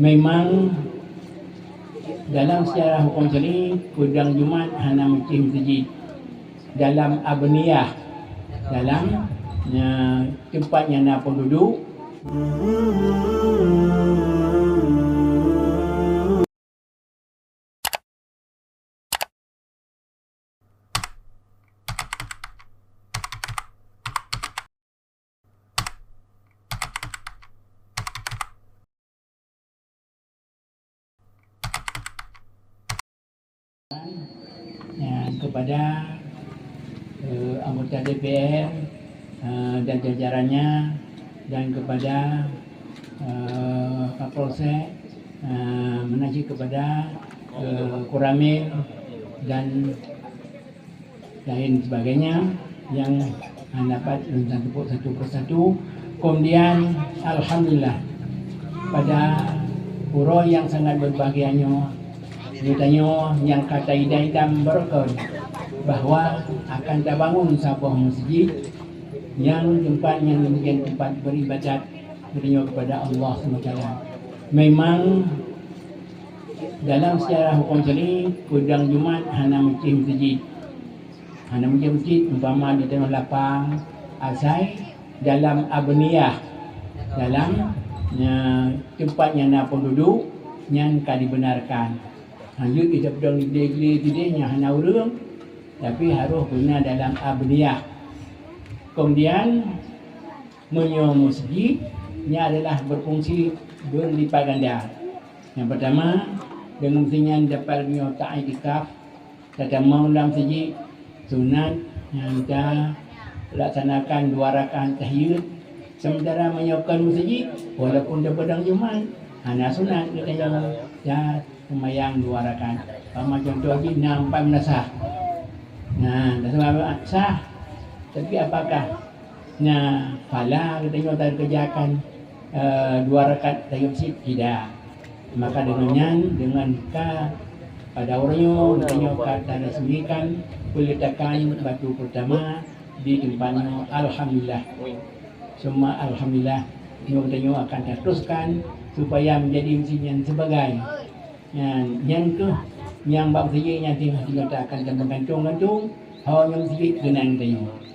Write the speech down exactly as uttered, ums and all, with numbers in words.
Memang dalam sejarah hukum syar'i, peudong Jumat hana meucéh meuseujid. Dalam abniyah, dalam, ya, tempat nyang na penduduk. Ya, kepada, eh, anggota D P R, eh, dan jajarannya, dan kepada, eh, Kapolsek, eh, meunan cit kepada, eh, Koramil dan lain sebagainya nyang hana pat lôn tateupeue satu persatu. Kemudian, alhamdulillah, pada uroe nyang sangat berbahagia nyoe, geutanyoe nyang ka taidam-idam beureukat bahwa akan tabangun saboh meuseujid nyang teumpat nyang demikian teumpat beribadat geutanyoe kepada Allah Subhanahu wa Taala. Memang dalam sejarah hukum syar'i, peudong Jumat hana meucéh meuseujid. Hana meucéh meuseujid, umpama di tanoh lapang, asai dalam abniyah, dalam, ya, tempat nyang na penduduk, nyan ka dibenarkan. Lanjut kita peudong di glé-glé sidéh nyang hana ureuëng, tapi harôh beuna dalam abniyah. Kemudian, meunyoe meuseujid, nyan adalah berfungsi berlipat ganda. Nyang pertama, deungon meuseujid nyan dapat geutanyoe taiktikaf, tatamong lam meuseujid, sunat nyang talaksanakan dua rakaat tahiyyat. Sementara meunyoe kon meuseujid, walaupun tapeudong Jumat, hana sunat geutanyoe ta-, seumayang dua rakaat. Umpama contoh jih na empat meunasah. Nah, dah seumayang sah. Tapi apakah na pahala geutanyoe takeureujakan, eh, dua rakaat tahiyyat meuseujid? Tidak. Maka deungon nyan, deungon ka pada uroe nyoe geutanyoe ka taresmikan peuletakan batu pertama di teumpat nyoe, alhamdulillah. Summa alhamdulillah, nyoe geutanyoe akan tateruskan supaya menjadi meuseujid nyang sebagai. Nyan, nyan keuh nyang bak meuseujid nyan singoh-singoh ta akan tameugantung-gantung, ho nyoe meuseujid keunan geutanyoe.